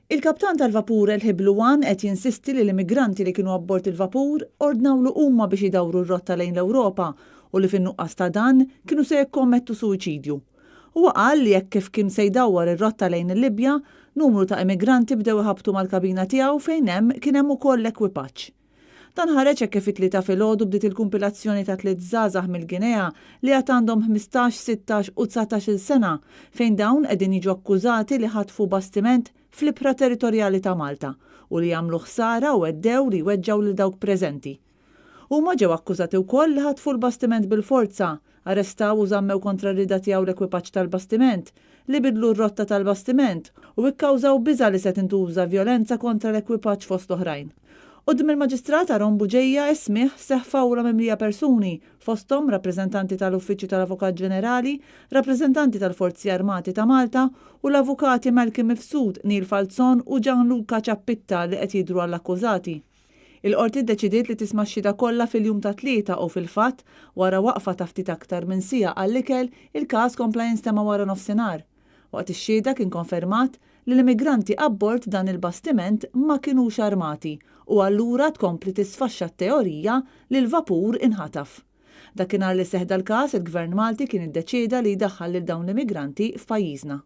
Il-kaptan tal-vapur El Hiblu One qed jinsisti li l-immigranti li kienu abbord il-vapur ordnawlu huma biex idawru r-rotta lejn l-Ewropa u li fin-nuqqas ta' dan kienu se jikkommettu suwiċidju. Huwa qal li hekk kif kien se jdawwar ir-rotta lejn il-Libja, numru ta' immigranti bdew iħabbtu mal-kabina tiegħu fejn hemm kien hemm ukoll l-ekwipaġġ. Dan ħareġ hekk kif it-Tlieta filgħodu bdiet il-kumpilazzjoni ta' tliet żgħażagħ mill-Guinea li għad għandhom 15, 16 u 19-il sena fejn dawn qegħdin jiġu akkużati li ħatfu bastiment fl-ibħra territorjali ta' Malta u li għamlu ħsara u għeddew li jweġġgħu lil dawk preżenti. Huma ġew akkużati wkoll li ħatfu l-bastiment bil-forza, arrestaw u żammew kontra r-rieda tiegħu l-ekwipaġġ tal-bastiment, li bidlu r-rotta tal-bastiment u ikkawżaw biża' li se tintuża vjolenza kontra l-ekwipaġġ fost oħrajn. Quddiem il-Maġistrat Aaron Bugeja is-smigħ seħħ f'awla mimlija persuni, fosthom rappreżentanti tal-Uffiċċju tal-Avukat Ġenerali, rappreżentanti tal-Forzi Armati ta' Malta u l-Avukati Malcolm Mifsud, Neil Falzon u Gianluca Ciappitta li qed jidhru għall-akkużati. Il-Qorti ddeċidiet li tisma' x-xhieda kollha fil-jum tat-Tlieta u fil-fatt, wara waqfa ta' ftit aktar minn siegħa għall-ikel, il-każ kompla jinstema' waranofsinhar. Waqt ix-xhieda kien konfermat li l-immigranti abbord dan il-bastiment ma kinux armati u allura tkompli tisfaxxa t-teorija li l-vapur inħataf. Dakinhar li seħħ dal-każ il-Gvern Malti kien iddeċieda li jdaħħal lil dawn l-immigranti f'pajjiżna.